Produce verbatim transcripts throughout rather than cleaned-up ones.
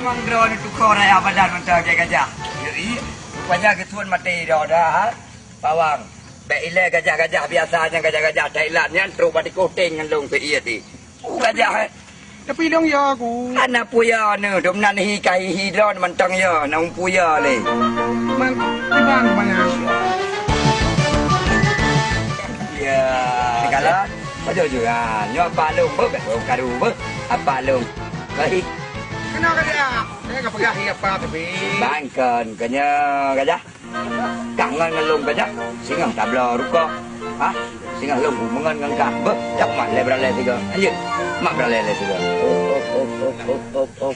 Bang droeneuh tuko raya badan mantong lagèe gajah. Yo, iya. Rupanya geuthon maté droe dah, ha? Pawang. Bèk ilèe gajah-gajah biasa nyan, gajah-gajah Thailand nyan trok bak tikôh teng ngon lôn seuiet. Peue gajah, eh? Tapi dong ya aku. Hana peue ya neuh, dum nan hi ka hi-hi droe mantong ya, na umpu ya lé. Man, iban banyak. Ya, segala. Pajoh juran. Nyoe apa lôn beuh, bèk lôn karu beuh. Apa lôn? Baik. Kena gajah. Saya ka peugah iya apa tapi. Bangkon, kanya gajah. Kah ngon ngon lôn gajah. Singoh tabloe rukok. Ha? Singoh lôn bumengon ngon kah. Beuh, jak mat lé beuralée sigoe. Lanjut. Mat beuralée lé sigoe. Op, op, op, op, op, op, op.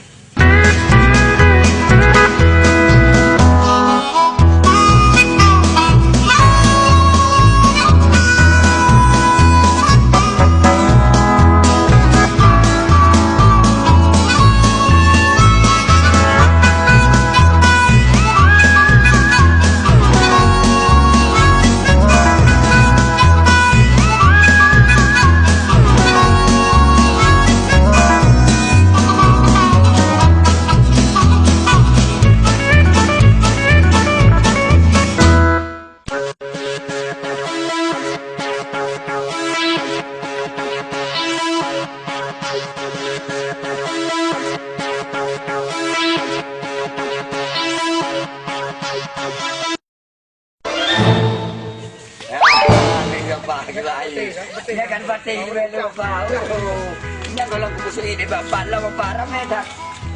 Ah, ni gambar gila air. Dia kan batin gue lupa. Oh. Nya kalau aku kusuk ini bapak lah bapak ramai dah.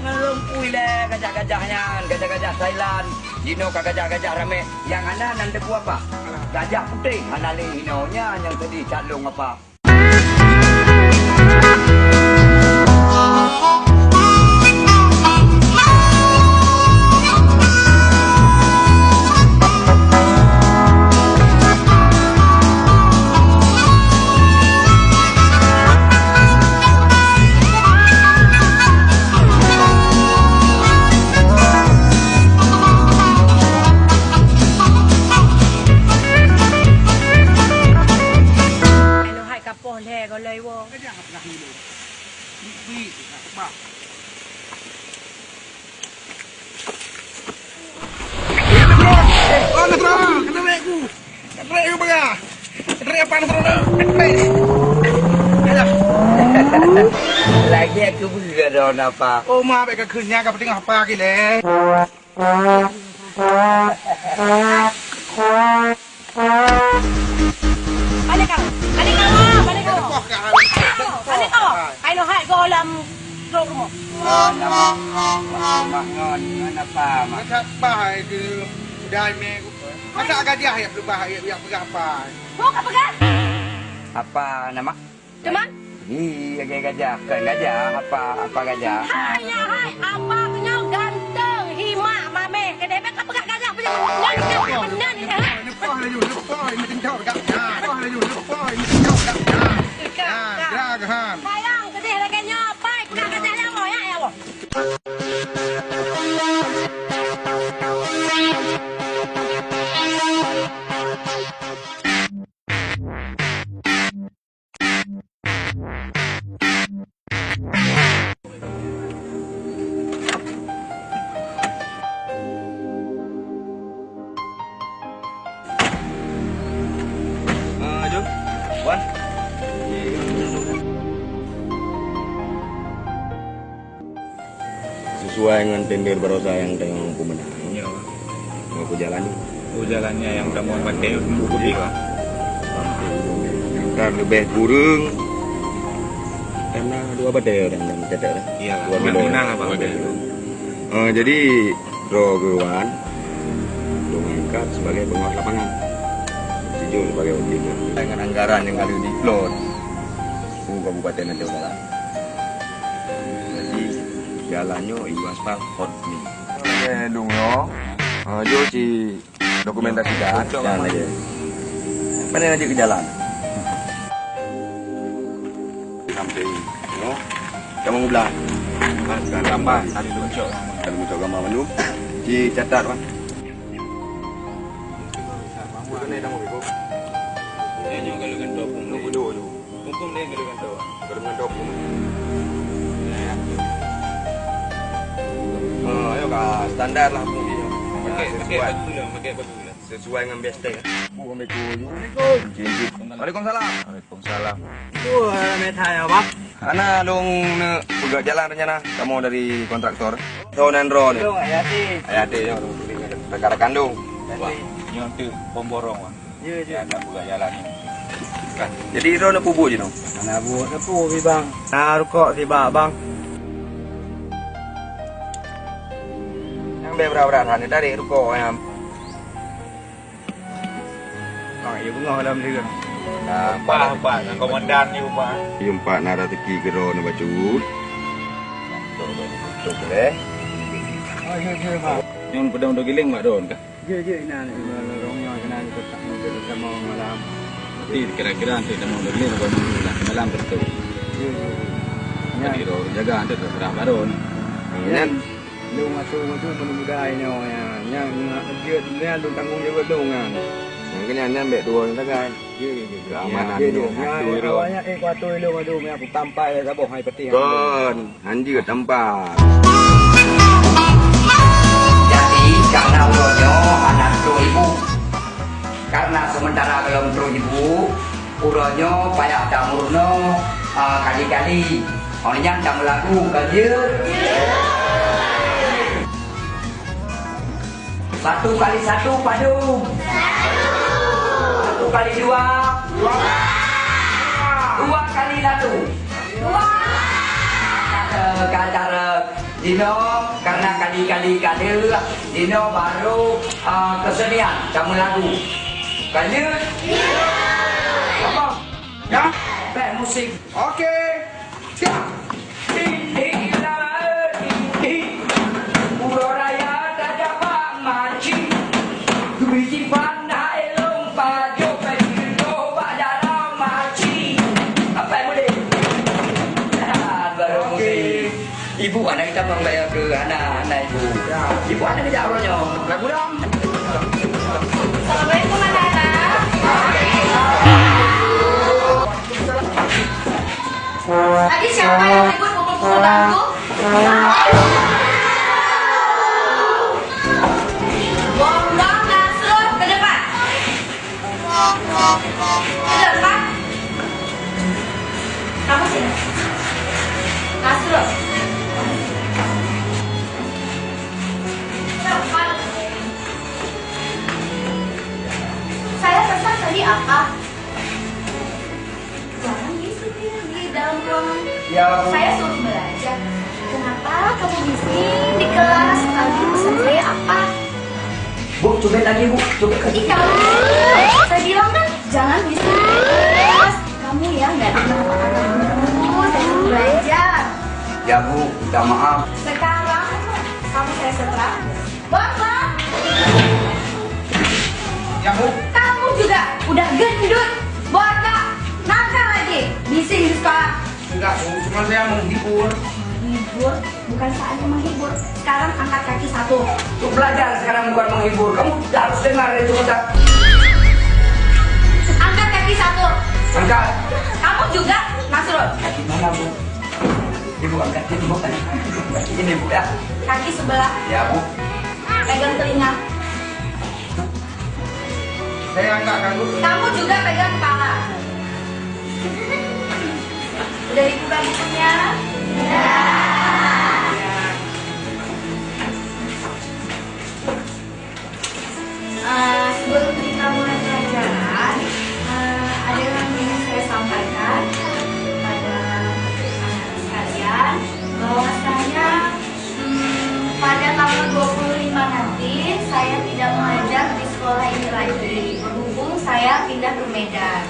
Ngelung pui leh gajah-gajah nyan, gajah-gajah Thailand. Dino ka gajah-gajah ramai. Yang ana nan debu apa? Gajah putih, ana lé inonya yang tadi calung apa? Hai noh hai kapoh lhèe goh lheueh woe. Oh, Nasrul! Keuneuk ku! Keuneuk ku peugah! Keuneuk apa Nasrul tu? Keuneuk! Alah! Lagi aku peugah dah napa. Oh, ma, bèk ka kheun nyan, ka peutinggai apa lé? Balik kau, balik kau, balik kau. Balik kau. Hai noh hai goh lam trok rumoh. Mak, mak, mak, ngon, ngon apa, mak? Masa bah itu udah me. Masa gajah ya peugah, ya, ya peugah apa? Kau ka peugah? Apa nama? Teuma? Hi, lagèe gajah. Kon gajah, apa, apa gajah? Hai, ya, hai, apa keuh nyoe ganteng, hi mak, mamèh. Keudeh bèk ka peugah gajah, peugah meunan, meunan, ya. Leupah laju, leupah, ini kencang gajah. Leupah laju, leupah, ini kencang gajah. Ka, ya, ka. Gerak, Han. Sayang, keudeh lagèe nyoe, pai, peugah gajah nyawa, ya, ya Allah. Ah, jom. Wan. Sesuai ngon tender baroesa nyang tanyoe peumeunang. Ya. Nyoe keu jalan ni. Oh, jalannya yang kamu pakai untuk putih, Pak? Ka leubeh kureueng karena dua batèe dan, dan tetek dah. Iya, dua kilo. Minang, Pak. Eh, jadi, droe geuh wan, lôn angkat sebagai pengawas lapangan. Sijok sebagai wakil. Dengan anggaran yang ada di plot, Kabupaten Aceh Utara. Jadi, jalan nyoe ibu aspal hot ni. Eh, lung nyoe. Ha, jom ci dokumentasikan. Jalan lagi. Mana nak ke jalan? Samping. Nyoe. Kamu belah. Gambar. Ada muncul. Ada muncul gambar mandum. Ci catat, Wan. Ini juga lu kan dua puluh. Dua puluh dua. Hukum dia kena kantô. Kena kantô hukum. Ya, ya. Standar lah, Bu, ya. Pakai, pakai sesuai. Baju lah, pakai baju lah. Sesuai dengan best tag. Bu, assalamualaikum. Waalaikumsalam. Waalaikumsalam. Itu, eh, methai apa? Hana lôn neuk peugah jalan rencana, kamoe dari kontraktor. Droe nan droe ni. Ayah Ati. Ayah Ati, ya. Rakan-rakan tu. Wah, nyoe tu pemborong, wah. Ya, ya. Ya, nak peugah jalan ni. Jadi, droe neuk peubuet je tu? Hana buet, neuk peubuet, Bang. Na rukok sibak, Bang. Nyang bèk brat-brat, hana tarék rukok, ya. Ah, ya, beungoh dalam dia. Nah, Pak, Pak, ngon komandan ni, Pak. Yum, Pak, na rezeki keudroe neuh bacut. Betul, betul, betul, eh. Oh, ya, ya, Pak. Nyang pedang udah giling, Pak, daun kah? Ya, ya, inan, lorong nyoe keunan, kotak nyoe, kita mau malam. Jadi, kira-kira nanti kita mau udah giling, kalau malam betul. Ya, ya, ya. Jadi, roh jaga nanti terserah Pak daun. Amin. Lôn atoe-atoe mudah-mudahan nyoe, ya. Nyang, nyang jeuet nyan lôn tanggong jaweueb lôn nyan. Nyang keunan nyan bèk tuwoe sagai. Ya, ya, ya. Keamanan nyoe, ya, ya, atoe ya, lôn. Awaknyan, eh, ku atoe lôn, adoe, meunan kutampai saboh hai peutéh. Kon, hanjeuet tampai. Jadi, karena uroe nyoe hana trôh ibu. Karena sementara gohlom trôh ibu, uroe nyoe payah tameurunoe, ah, kali-kali. Óh lheueh nyan tameulagu, ka jeuet? Satu kali satu padum? Satu kali dua? Dua kali satu? Dua. Ka cara, ka cara. Jinoe karena kali-kali ka deuh, jinoe baru, ah, kesenian, tameulagu. Lanjut. Apa? Ya. Bèk musik. Oke. Siap. Ding, ding, ding, ding. Uroe raya tajak bak maci. Geubri jiban hai lôn pajoh, pèng jeuet bak dalam maci. Apa boleh? Baru musik. Ibu aneuk kita membayar ke anak-anak ibu. Ya. Ibu aneuk kita uroe nyoe. Lagu dong. Assalamualaikum, anak-anak. Tadi siapa yang ribut pukul-pukul bangku? Buang-buang kasur ke depan. Ke depan. Kamu sini. Kasur. Cepat. Saya pesan tadi apa? Jangan bising di dalam ruangan. Ya, Bu. Saya suruh belajar. Kenapa kamu bising di kelas? Tadi pesan saya apa? Bu, cubit lagi, Bu. Cubit lagi. Ih, kamu. Saya bilang kan, jangan bising di kelas. Kamu ya, nggak dengar kata guru. Saya suruh belajar. Ya, Bu, minta maaf. Sekarang kamu saya setrap. Bapak! Ya, Bu. Kamu juga udah gendut. Bapak, nakal lagi. Bising di sekolah. Enggak, Bu. Cuma saya menghibur. Menghibur? Bukan saatnya menghibur. Sekarang angkat kaki satu. Untuk belajar sekarang bukan menghibur. Kamu harus dengar itu, Ustaz. Angkat kaki satu. Angkat. Kamu juga, Nasrul. Kaki mana, Bu? Ibu angkat ini, Bu. Ini, Bu, ya. Kaki sebelah. Ya, Bu. Pegang telinga. Saya angkat, kan, Bu? Kamu juga pegang kepala. Udah dibuka bukunya? Ya. Eh, sebelum kita mulai pelajaran, eh, ada yang ingin saya sampaikan kepada anak sekalian, bahwasanya, hmm, pada tanggal dua puluh lima nanti saya tidak mengajar di sekolah ini lagi, berhubung saya pindah ke Medan.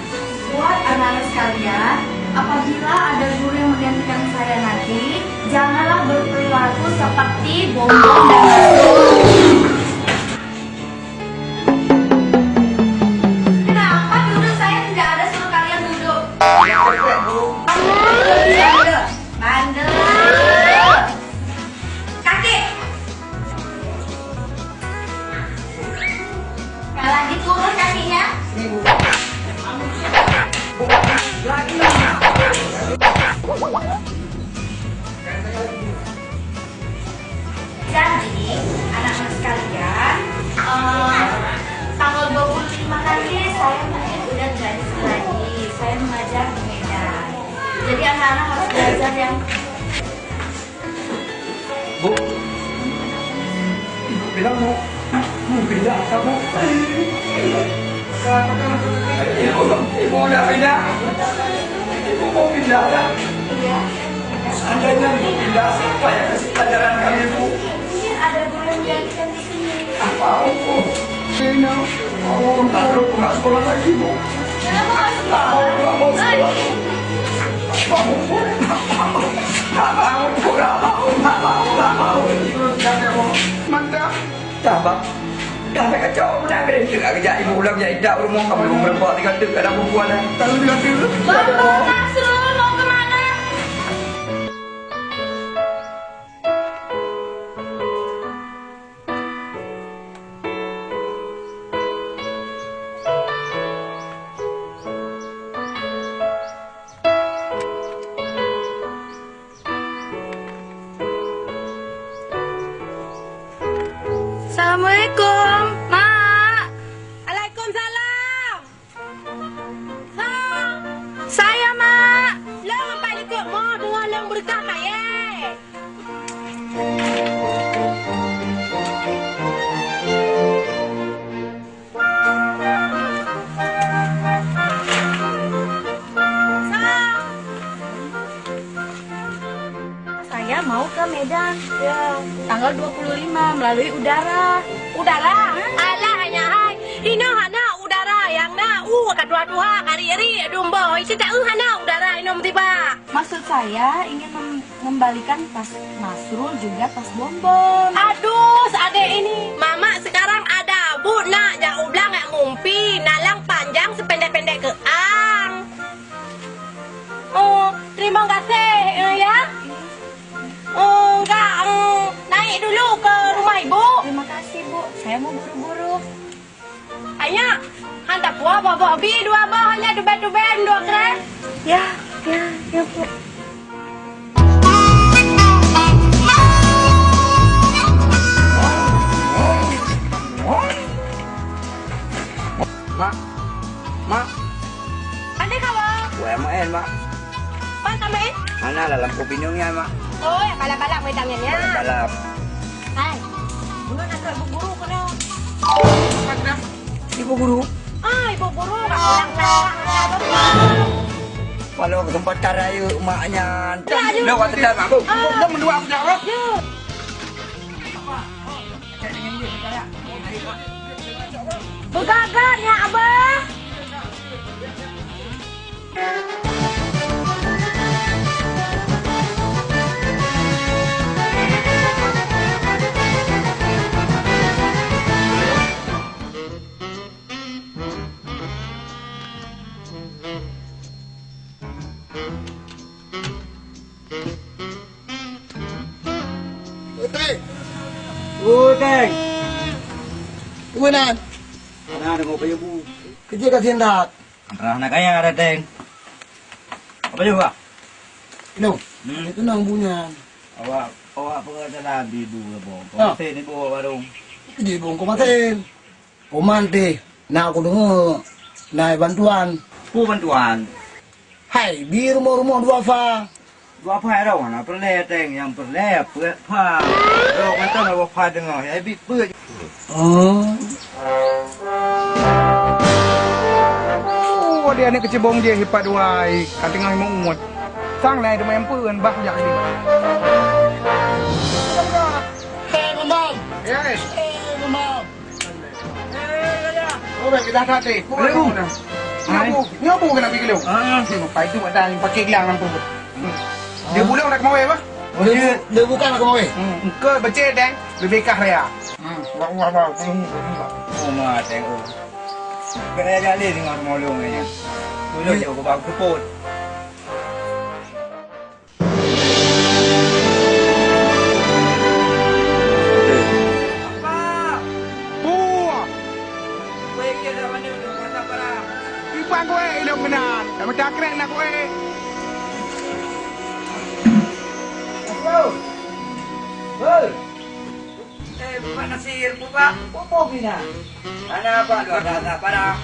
Buat anak-anak sekalian, apabila ada guru yang menggantikan saya nanti, janganlah berperilaku seperti Bombom dan Rasul. Kenapa duduk saya tidak ada suruh kalian duduk? Bandel. Bandel. Kaki. Kalau diturun kakinya. Lagi. Jangan. Anak harus belajar yang Bu, Ibu bilang mau, mau pindah apa, Bu? Ibu, Ibu udah pindah? Ibu mau pindah, kan? Iya. Seandainya Ibu pindah, siapa yang kasih pelajaran kami, Bu? Mungkin ada guru yang digantikan di sini. Apa, Bu? Saya mau, mau, nggak sekolah lagi, Bu. Kenapa harus sekolah? Nggak mau, nggak mau sekolah, Bu. Mantap. Dah, Bang. Dah, Bang, kacau. Udah, kena teuk, kejak ibu ulang, kejak idap rumoh, kamu ibu merempak tiga teuk, ada perempuan, eh. Tahu tiga teuk. Bang, Bang Nasrul mau ke mana? Assalamualaikum, Mak. Waalaikumsalam. Sa-, saya, Mak. Lôn pat likot mo deungon lôn beureukat kayèe. Sa-, saya mau ke Medan. Ya, tanggal dua puluh lima melalui udara. Udara? Hmm. Alah, nyan hai. Inoe hana udara, nyang na u ka tuha-tuha, ka riek-riek dum boh. Isi tak eu hana udara inoe meusiba. Maksud saya ingin mem-, mengembalikan tas Nasrul juga tas Bonbon. Aduh, si adek ini. Mamak sekarang ada, Bu, nak jak u blang jak ngumpi, nalang panjang sependek-pendek keuang. Oh, terima kasih, eh, ya. Oh, enggak, mm, naik dulu ke rumah ibu. Terima kasih, Bu. Saya mau buru-buru. Anya, han tapuwoe boh-boh bi dua boh, anya tubèe-tubèe dua krèh. Ya, ya, ya, Bu. Mak, Mak. Pandai kawa. Wah, Mak, eh, Mak. Pan sama, eh? Mana lah lampu pinung ya, Mak? Oh, ya, balap-balap weh tangan ya. Balap-balap. Hai, bukan nak buat guru kena. Ibu guru? Ah, ibu guru, nak pulang nak. Kalau kesempatan raya maknya. Ya, ya. Lewat tekan, Mak, Bu. Ah. Dah mendua aku jawab. Ya. Beugagak nyak, Abah. Putri. Putri. Ibu nan. Ada, ada ngopi ya, Bu. Kerja kat sini tak? Rah nak kaya ada, Teng. Apa juga? Ino. Hmm. Itu nang bunya. Awak, awak apa kata Nabi Bu, Bu? Ah. Kau masih ni, Bu, warung. Kerja, Bu, kau masih. Koman teh, na kudeungoe na bantuan. Peue bantuan? Hai, bi rumoh-rumoh duafa. Duafa ero na peureulèe, Teng, nyang peureulèe peuet fa. Ero mantong duafa deungoe, hai bi peuet. Oh. Oh, dia aneuk keuceubong jih ipat duai, ka teungoh meu'uet. Sang na teuma nyang peuen bah jak lé. Hei, Mamam. Yes. Hei, Mamam. Oh, baik, dah tak, Teng. Boleh, Bu. Nyoe, Bu. Nyoe, Bu, kena pergi dulu. Ah. Hmm, pai tu ada yang pakai gelang nampu. Dia pulang nak kemawai, bah? Oh, dia, dia bukan nak kemawai? Hmm, engkau baca, Teng. Lebih kah raya. Hmm, wah, wah, wah. Oh, ma, Teng, oh. Kena jadi dengan mau lu ni. Lu jauh ke bang keput. Apa? Buah! Iban kueh ilok meunan, dah meucakrek nak kueh. Hei! Eh, Bapak Nasir, Bapak. Apa pina? Mana apa lu ada, ada barang?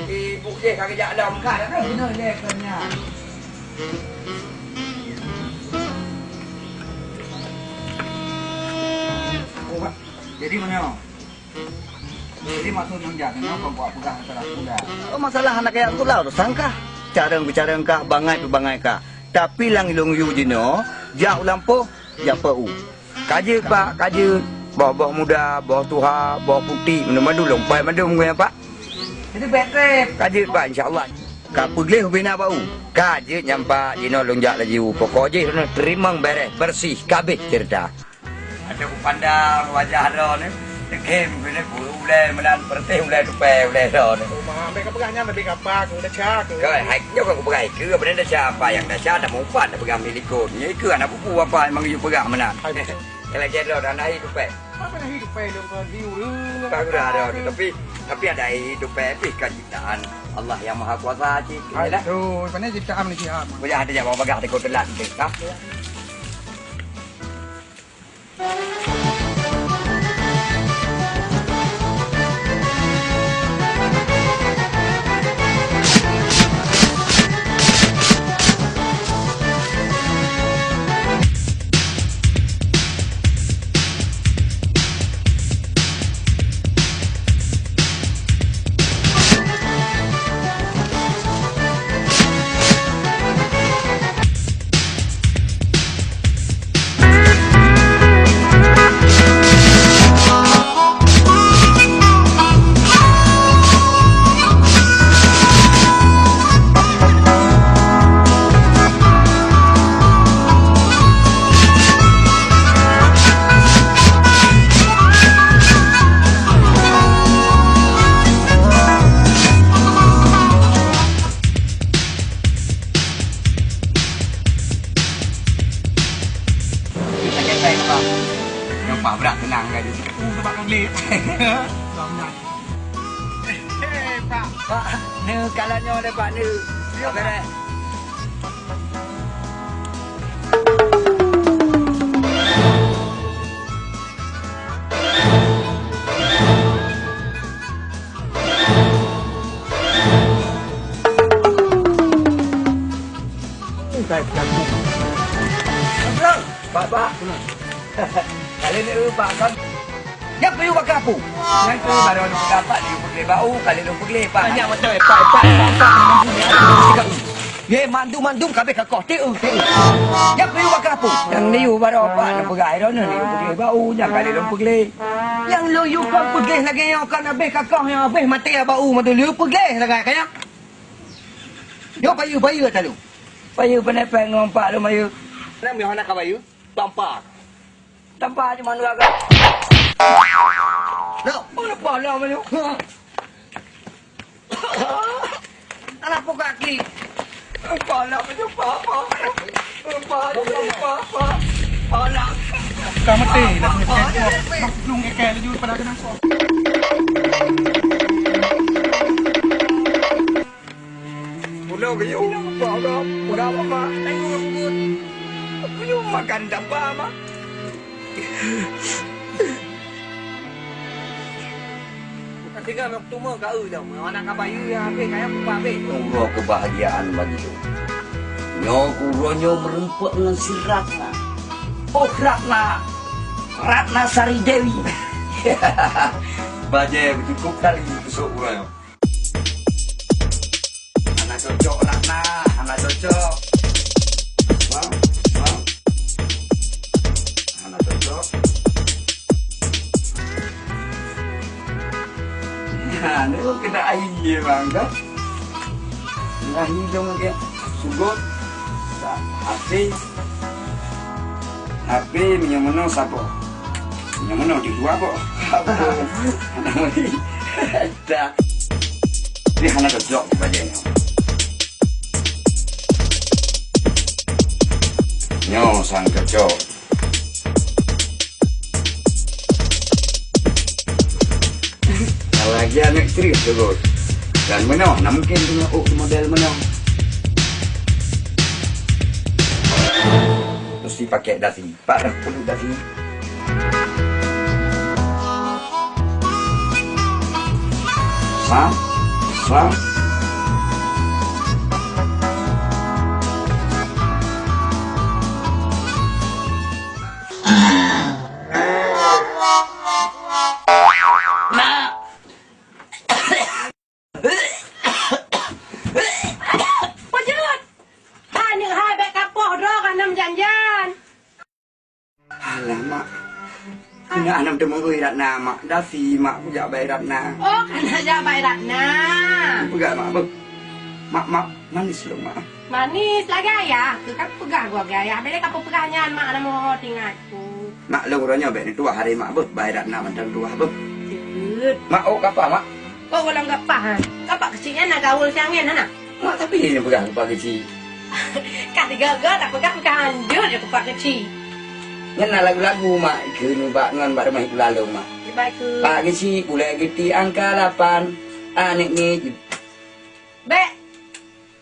Ibu dia kagak jak lom. Kak, dah kena dia kena. Oh, Pak. Jadi mana? Jadi maksud Nyonya nyoe kon buat peugah antara aku dah. Oh, masalah aneuk kaya tu lah urusan kah. Carông-carông kah, bangai peubangai kah. Tapi lam lôn yue jinoe, jak u lampôh, jak peu u. Ka jeuet, Pak, ka jeuet. Boh-boh muda, boh tuha, boh putéh, mandum-mandum lôn pai mandum ngon nyan, Pak. Jadi bèk trép. Ka jeuet, Pak, insya Allah. Ka peugleh ubena bak u. Ka jeuet nyan, Pak, jinoe lôn jak laju. Pokok jih lôn teurimong bèrèh, beureuséh, ka abéh ceurita. Adak kupandang wajah droeneuh, teukem keuneuk ulèe meunan, peureutéh ulèe tupèe ulèe droeneuh. Oh, ma, bèk kapeugah nyan, leubeh gapa keu desya keu. Keu, hai, nyoe ka kupeugah ikeue, apa desya apa nyang desya, dak meupat dak peugah milikot. Nyoe ikeue hana peue-peue apa memang yue peugah meunan. Hai, beutôi. Kalau lagèe droeneuh hana hi tupèe. Apa hana hi tupèe lôn kon hi ureueng. Bukan ureueng ada, tapi, tapi ada hi tupèe pih ka ciptaan Allah Yang Maha Kuasa cit. Hai, beutôi. Pane ciptaan manusia. Boleh ada jawab bagah dekat telat tu, ha? Sakét, Pak. Nyang Pak brat tenang kan. Uh, tempat kali. Selamat. Hei, Pak. Pak, ni kalau nyoe deh, Pak, ni. Ya, Pak. Beres. Pak, Pak. Kali ni, Pak, kan? Nyan peuyuh bak kah, Pu? Nyan keuh baroe lôn peugah, Pak, lôn peugléh bak u, kali lôn peugléh, Pak. Nyan beutôi, Pak, Pak, Pak, Pak. Ye, mandum-mandum ka abéh kakoh, teu, teu. Nyan peuyuh bak kah, Pu? Nyang liyue baroe, Pak, lôn peugah droeneuh, lôn peugléh bak u, nyan kali lôn peugléh. Nyang lôn yue kon peugléh lagèe nyoe kon abéh kakoh, nyoe abéh maté bak u, mandum lôn peugléh lagèe nyan. Nyoe payeue, payeue talu. Payeue peunepeng ngon Pak lôn payeue. Nang meuhana ka payeue? Tampa. Tampa cuma dua kali. Loh, mana pala mana? Alah, buka kaki. Pala mana, Pak, Pak? Pala mana, Pak, Pak? Pala. Ka meuté dah punya kek. Mak belum kek laju pada kena kok. Pulo geuyue, peugah, peugah apa, Mak? Geuyue makan daba, Mak. Tinggai waktu meu ka eu dah, meu anak ka bayeue habéh, kaya kupa habéh. Uroe keubahgiaan bagi lôn. Nyoe uroe nyoe meureumpok ngon si Ratna. Oh, Ratna. Ratna Sari Dewi. Bajèe beucukup kali peusok uroe nyoe. Hana cocok, Ratna, hana cocok. Bang, bang. Hana cocok. Nah, ni kena air dia, bang, kan? Nah, hidung dia. Sugot. Sa-, api. Api, minyak meno, sapo? Minyak meno, di dua, po? Apo? Hana meunan. Dah. Ni hana cocok bajèe nyoe. Nyoe sang cocok. Lagi aneuk trip tu, Gus. Dan meunoe, na mungkin tu, oh, model meunoe. Mesti pakai dasi. Pak dah perlu dasi. Sa, sa. Alah, Mak. Keuneuk hana meuteumé Ratna, Mak. Dasi, Mak, kujak bak Ratna. Oh, kana jak bak Ratna. Peugah, Mak, beuh. Mak, Mak, manis lôn, Mak. Manis lagèe ayah. Keu ka peugah gua lagèe ayah. Bèk lé ka peugah nyan, Mak, hana meuho teuingat ku. Mak, lôn uroe nyoe bèk neutuwah aré, Mak, beuh. Bak Ratna mantong tuwah, beuh. Jeuet. Mak, ôk kapah, Mak? Ôk golom kapah, ha. Kapah keuchik nyan na gaul siangén, hana? Mak, tapi nyoe peugah keu Pak Keuchik. Ka sigoe-goe tapeugah, peugah hanjeuet ya keu Pak Keuchik. Nyan na lagu-lagu, Mak, keu nibak ngon bak rumoh Ibu Lalo, Mak. Ibai keu Pak Keuchik, ulèe geuti angka lapan, aneuk ngieng. Bèk.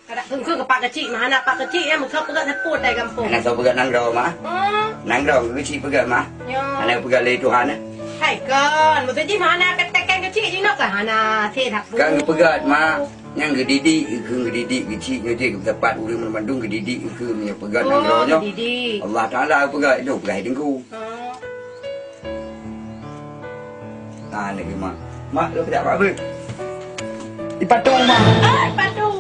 Kada kheun-kheun keu Pak Keuchik, mah hana Pak Keuchik, ya, meukeusut peugah seupôt tai gampông. Hana soe peugah nanggroe, Mak. Hmm? Nanggroe keu Keuchik peugah, Mak. Nyo. Hana peugah lé Tuhan, eh? Hai kon, beutôi jih mah hana ketekan Keuchik jinoe kah hana sép hapus. Kan geupeugah, Mak. Nyang geudidik, keu geudidik Keuchik nyoe jih, geuteumpat ureueng banmandum geudidik, keu nyoe peugah nanggroe nyoe. Oh, geudidik. Allah Taala peugah, nyoe peugah Teungku. Oh. Ah, ni, Mak. Mak, lu kejap, Mak, beuh. Ipatong, Mak. Ah, ipatong.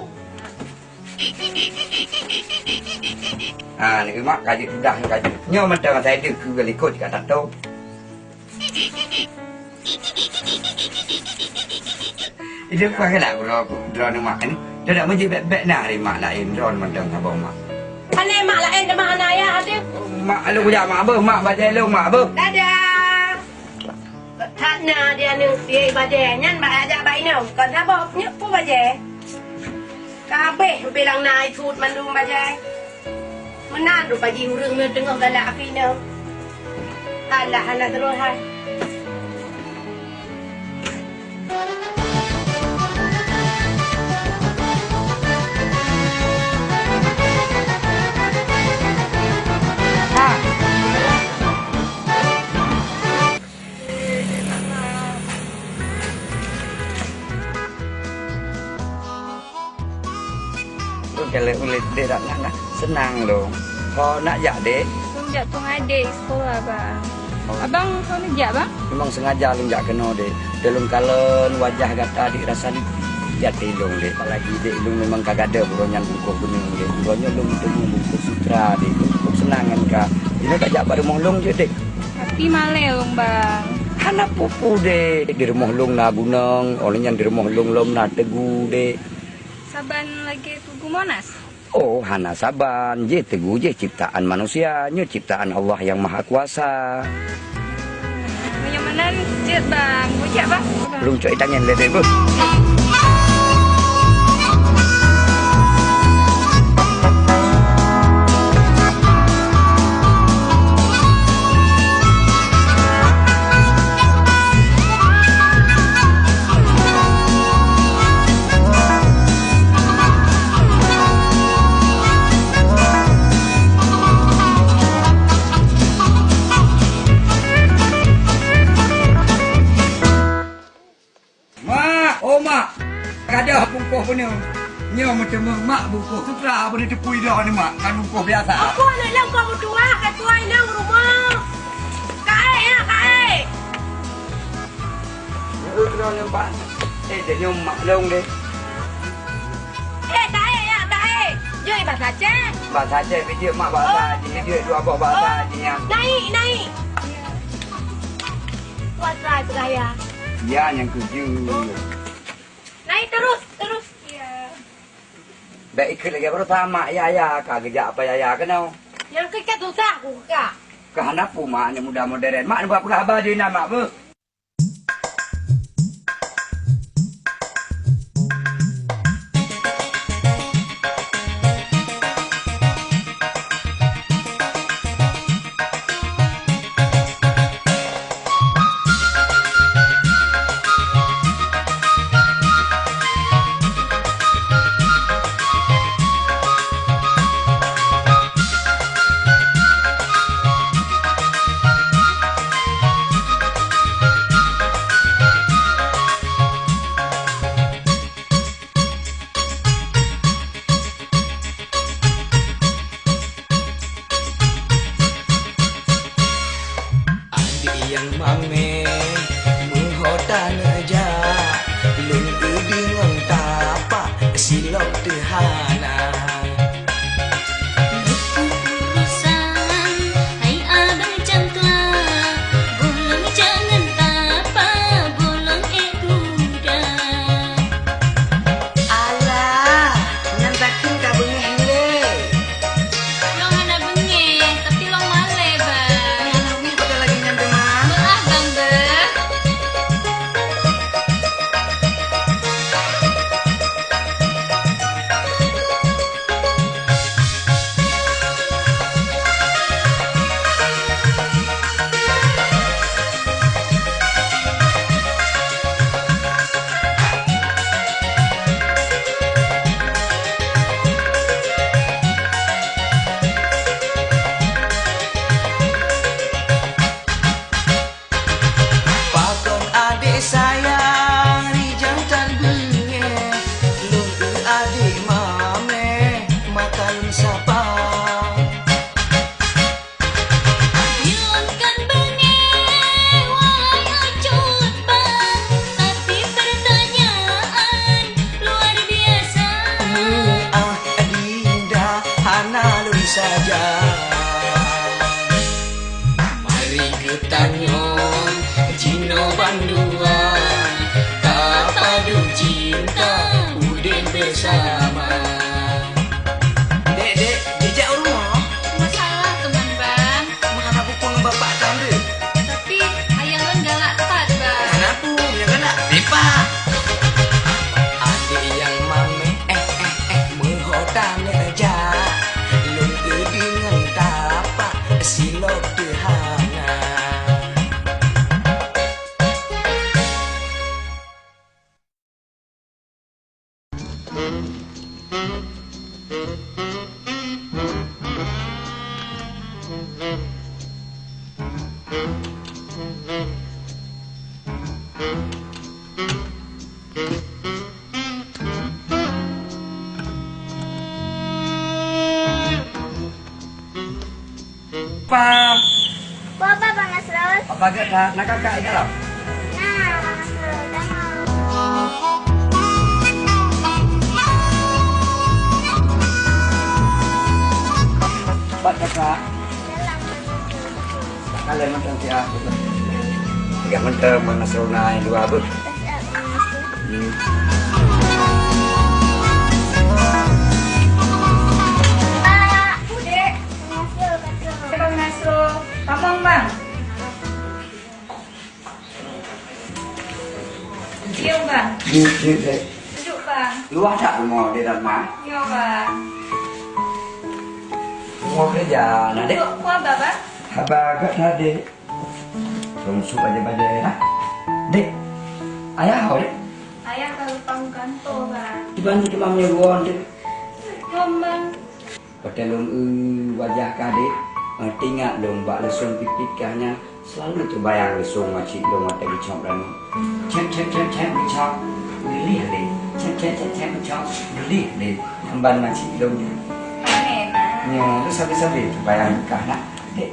Ah, ni, Mak, kajut sudah, kajut. Nyoe mantong saya deuh keu likot ka tato. Itu pakai lah, bro, aku, bro, ni, Mak, ni. Dah tak mesti bek-bek nah, hari Mak lain, bro, mantong sabar, Mak. Hana mak laén teuma hana ayah, até. Mak, lu kujak mak beuh, mak bajèe lôn mak beuh. Dadah. That na dia ni, dia bajèe. Nyan bak ajak bak inong. Kon saboh, nyoe pun bajèe. Ka habéh bilang na icut mandum bajèe. Meunan rupa jih ureueng nyoe teungoh galak api inong. Alah, hana terus hai. Lôn kalon ulèe deh dak nak, nak seunang lôn. Ho nak jak, Dek? Lôn jak tueng adek sekolah, Bang. Oh. Abang ho neujak, Bang? Memang sengaja lôn jak keunoe, Dek. Lôn kalon wajah gata, Dek, rasa lôn jak tilong, Dek. Apalagi, Dek, lôn memang ka gadôh uroe nyan bungkôh keuneung, Dek. Uroe nyoe lôn teumé bungkôh sutra, Dek. Lôn seunang ngon ka. Jinoe ka jak bak rumoh lôn jeuet, Dek. Tapi malèe lôn, Bang. Hana peue-peue, Dek. Di rumoh lôn na gunong, óh lheueh nyan di rumoh lôn lom na teugu, Dek. Saban lagèe Tugu Monas? Oh, hana saban. Jih teugu jih ciptaan manusia. Nyoe ciptaan Allah Yang Maha Kuasa. Meunyoe meunan, jeuet, Bang. Bujak, Bang. Lôn cok tangan lé, Dek, beuh. Mak, oh, Mak. Gadôh bungkôh beuneu. Nyoe meuteumé, Mak, bungkôh sutra beuneu teupui droe ni, Mak. Kan bungkôh biasa. Apa aneuk lôn kau meutuah, ka tuai nang rumoh. Kaék, ya, kaék. Nyoe droe ni, Mak. Eh, jadi Mak lôn deh. Eh, taék, ya, taék. Jeuet bahasa Aceh. Bahasa Aceh, pijeuet, Mak, bahasa Aceh. Jeuet dua boh bahasa Aceh, ya. Naik, naik. Kuat rai peugah ya. Ya, nyang keujeuet. Naik terus, terus. Ya. Bèk ikheun lagèe baroesa mak ya, ya, ka geujak apa ya, ya keunoe. Nyang keu ka susah ku ka. Ka hana peue mak, aneuk muda modern. Mak neuba peugah haba jih na mak beuh. Adik nyang mamé, meuho taneuk jak, lôn eu deungon tapak silop teuhana. Lôn urusan, hai abang cangkla. Tanyoe jinoe bandua, tapadu cinta udeb beusama. Dek, dek, dijak u rumoh? Masalah teuma, Bang. Meuhana peue ngon bapak tan deh? Tapi ayah lôn galak that, Bang. Hana peue, nyang galak. Leupah. Adek nyang mameh, eh, eh, eh, meuho taneuk jak. Lôn keudeungon tapak silop teuh hana. Pa. Apa, Bang Nasrul? Apa gét, Kak? Nak kakak di dalam? Nah, Bang Nasrul, dah mau. Cepat, Kakak. Dalam, Bang Nasrul. Kalau macam siapa? Tiga mentang Bang Nasrul naik dua beuh. Hmm. Pak, Dek. Bang Nasrul, tamong, Bang. Cium, Bang. Cium, cium, Dek. Duduk, Bang. Luah that rumoh di dalam, Mak? Nyoe, Bang. Rumoh kerja, nah, Dek. Duduk, apa, Bang? Haba gét that, Dek. Lôn sup bajèe-bajèe dah. Dek, ayah ho, Dek? Ayah ka leupah u kantô, Bang. Kiban cit teuma meunyoe buon, Dek? Lôn, Bang. Watèe lôn eu wajah kah, Dek, eh, teuingat lôn bak leusong pipit kah nyan, seulalu teubayang leusong makcik lôn watèe geucok ranup. Cép, cép, cép, cép, geucok, geulieh lé. Cép, cép, cép, cép, geucok, geulieh lé. Nyan ban makcik lôn nyan. Amin. Nyoe, lôn sabe-sabe teubayang kah na. Dek.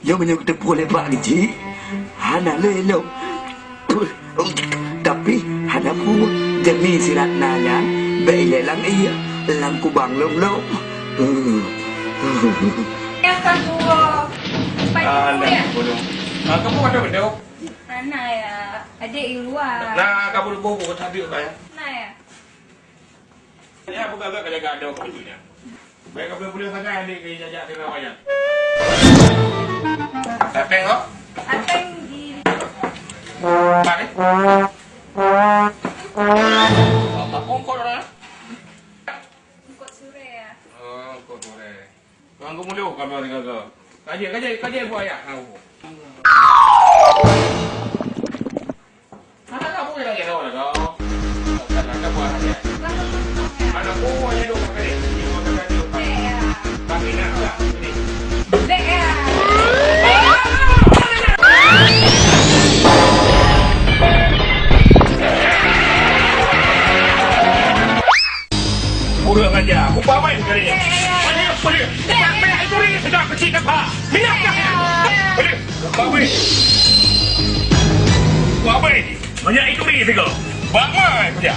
Nyoe meunyoe geuteupeue lé bak geuchik, hana lé lom. Tapi hana peue, jeumi si Ratna nyan bèk ilèe lam ié, lam kubang lom-lom. Ya, Kak Guru. Ah, dah, ya? Boleh. Ah, kamu ada bedok? Hana ya, adek di luar. Nah, kamu boh-boh tadi, Kak, ya? Hana ya. Nyan peugah-peugah ka jaga adoe keu bacut nyan. Bèk ka peue-peue sangai aneuk keu jijak keu awak nyan. Ateng kok? Ateng di. Pat, eh? Apa pungkot orang? Pungkot suré, ya. Oh, pungkot suré. Kang Gumulu, kami orang gagal. Kaji, kaji, kaji buaya. Tahu. Mana kamu yang lagi tahu dah kau? Bukan ada buah saja. Mana buah yang dua kali? Yang makan tadi. Tapi nak tak? Ini. Kurang ajar. Upama kali ni. Boleh, boleh. Minyak, minyak itu ni sedang kecil nampak. Minyak dah. Boleh. Upama. Upama. Minyak itu ni tiga. Upama kerja.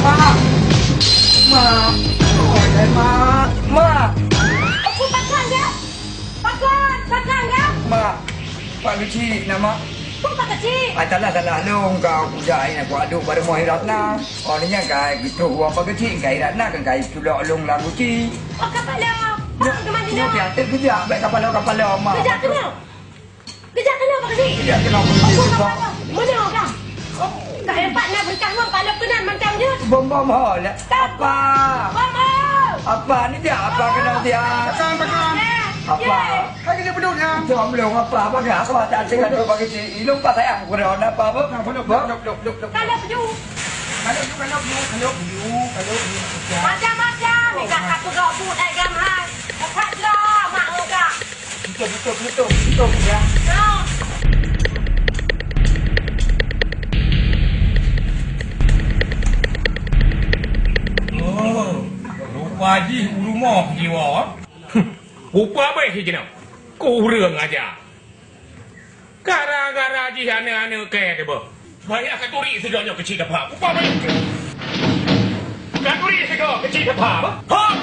Mak! Mak! Oh, Mak! Mak! Aku pakai, ya? Pakon, pakon, ya? Mak, Pak Keuchik na, Mak. Peue Pak Keuchik? Ai, salah, salah lôn kau kujak ai na kuaduk bak rumoh Ratna. Oh, nyan kai geutrok uang Pak Keuchik, kai Ratna kan kai tulok lôn lam guci. Oh, kapalo. Pak keuman nyoe? Nyoe pih ateueh keujak, bèk kapalo-kapalo, Mak. Keujak keunoe? Keujak keunoe, Pak Keuchik? Keujak keunoe, Pak Keuchik. Oh, kapalo. Meunyoe kah? Oh, ka hebat na beureukat ngon palo keunan mantong jeuet. Bom-bom ho, lé. Apa? Bom ho. Apa ni dia? Apa kena dia? Pakan, pakan. Apa? Hai kerja beduk ya. Itu belum apa? Apa ke? Apa tak cakap dulu bagi si Ilung pas sayang. Kurang apa apa? Nah, beduk, beduk, beduk, beduk, beduk. Kalau you. Kalau you, kalau you, kalau you, kalau you. Macam-macam. Ni kak aku gak pun, eh, gam hai. Lepas dah, mak engkau. Tutup, tutup, tutup, tutup, ya. Oh, rupa jih u rumoh jiwoe. Rupa beh jih keunoe. Kureueng aja. Gara-gara jih aneuk-aneuk kèe teuh beuh. Banyak katuri sigoe nyoe keuchik teupha. Upama nyoe. Katuri sigoe keuchik teupha, bah. Hom!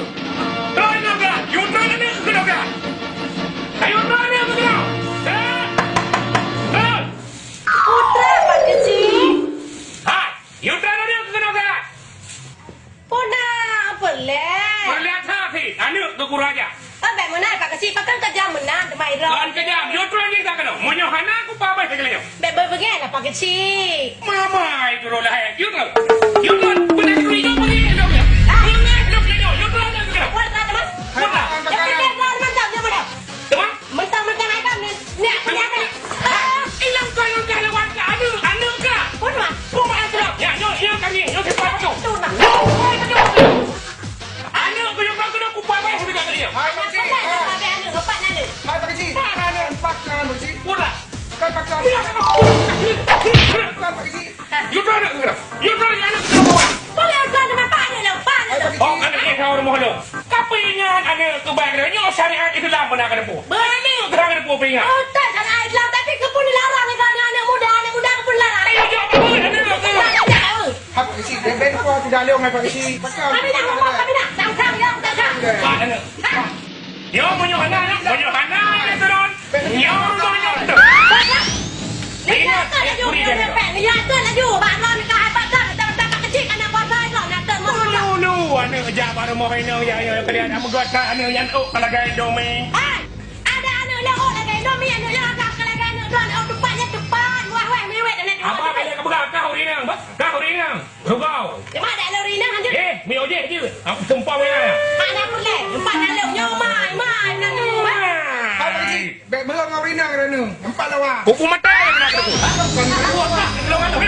Troh inoe geuh! Yue troh aneuk keunoe geuh! Ayo troh aneuk keunoe! Troh! Troh! Putra, Pak Keuchik. Hai! Yue troh aneuk keunoe geuh! Puna, peureulèe. Peureulèe that, aneuk keu kuraja. Oh, bèk meunan, Pak Keuchik, pakon keujam meunan, teuma idroe. Kon keujam, yue troh jih ka keunoe. Meunyoe hana, kupabeh sigoe nyoe. Bèk beubeugèt lah, Pak Keuchik. Mama, itu roh lahé. Yue troh. Yue troh, beuna keu yue troh, beuna keu yue troh. Ah. Beuna keu yue troh, yue troh, yue troh. Kuat lah, teuma. Kuat lah. Jangan, jangan, jangan, jangan, jangan. Teuma? Mentang-mentang agam ni, ni aku ni ada. Ilang kau, ilang kau, ilang kau, aneuk, aneuk kah? Pun mah. Pun mah, aneuk. Ya, nyoe, nyoe kami, nyoe kita apa tu? Tu nah. Nyoe, nyoe, nyoe. Aneuk kau yang kau kena kupak bayar sudah kali ya. Hai, Pak Keuchik. Hai, Pak Keuchik. Hai, Pak Keuchik. Hai, Pak Keuchik. Pun lah. Kan Pak Keuchik. Kan Pak Keuchik. Yue troh aneuk keunoe. Yue troh aneuk keunoe. Boleh tuan teman Pak ni lah, Pak ni lah. Oh, aneuk ni kau rumah lu. Kapeuingat aneuk keubai keunoe. Nyoe syariat Islam beuna keuneuk peubuet. Beuna keuneuk peuingat. Oh, tak syariat Islam, tapi keu pun dilarang ni, kan aneuk muda, aneuk muda keu pun dilarang. Ayo, jawab apa? Aneuk keunoe. Hap isi, beben ko tidak lewat apa isi. Kami nak ngomong, kami nak sang-sang, ya, sang-sang. Pak aneuk. Nyoe meunyoe hana, meunyoe hana, ya, turun. Nyoe, nyoe, nyoe, betul. Ingat, eh, kuri dia, betul. Ulu, ulu, aneuk jak bak rumoh inong, ya, ya, kalian nak meugot that aneuk nyan, oh, lagèe Indomie. Hai, ada aneuk leuôt lagèe Indomie, aneuk leuôt lagèe aneuk droeneuh, oh, teupatnya tepat, wah, wah, mewet, aneuk. Abang, kalian kepeugah, kah ureueng inong, bah? Kah ureueng inong? Rugau. Cuma ada lori nah, lanjut. Eh, mi ojek je. Aku sumpah ya. Ada pun leh. Empat lalu nyoe mai, mai, lalu. Hai, Pak Keuchik. Bèk beuh ngon rinang, Renu. Empat lawan. Kuku mata yang kena aku.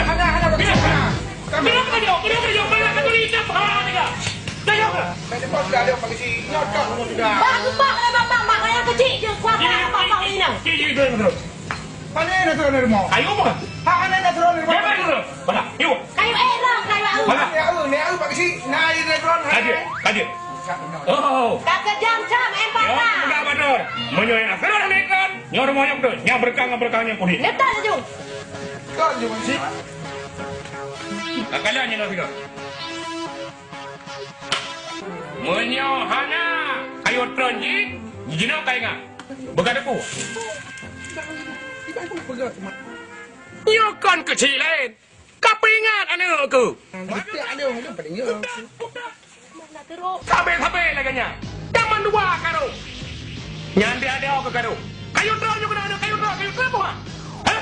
Hana, hana, Pak Keuchik. Hana. Kami. Kenapa kau jawab? Kenapa kau jawab? Banyak kali ikan. Ha, tiga. Dah jawab ke? Bèk depan sudah ada, Pak Keuchik. Nyotok semua sudah. Bak, bak, bak, bak, bak, yang kecil je. Kuat, bak, bak, bak, rinang. Cik, cik, cik, cik. Pane na turun dari rumah? Kayu apa? Ha, pane na turun dari rumah? Jangan dulu. Mana? Yuk. Kayu eh, ram, kayu au. Mana? Ni au, ni au, Pak Keuchik. Nah, ini turun. Kaji, kaji. Oh. Ka keujam-jam, eh, Pak. Yo, peugah batur. Meunyoe na turun dari turun, nyoe rumoh nyoe beutôi. Nyan beureukat ngon beureukat nyan kudin. Letak laju. Kau je, Pak Keuchik. Kakalan nyoe na tiga. Meunyoe hana kayu tron jih, jinoe ka ingat. Beuka teupeu. Nyoe kon keuchik laén. Ka peuingat aneuk keuh. Sabé-sabé lagèe nyan. Taman dua karô. Nyan dia ada keu karô. Kayu tron nyoe keunoe, kayu tron, kayu tron buhan. Hah?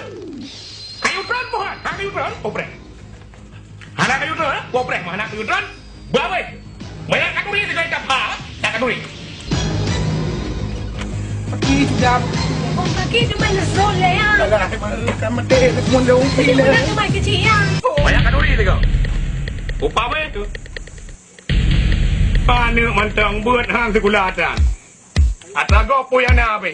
Kayu tron buhan. Ha, kayu tron. Oprek. Hana kayu tron, eh? Woe preh mah hana kayu tron. Bah weh. Banyak katuri sigoe itam ha, tak katuri. Pagi sudah. Oh, pagi tu main zol ya. Alah, kan mati nak mundur. Jadi pernah tu main kecil ya. Banyak katuri sigoe. Upama tu. Paneuk mantong buet han sikula atan. Atra gob peue nyang na abéh.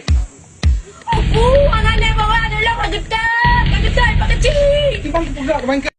Uhu, aneuk-aneuk bawa dulu, Pak Geutôt, Pak Geutôt, Pak Keuchik. Timbang peugah, Pak Geutôt.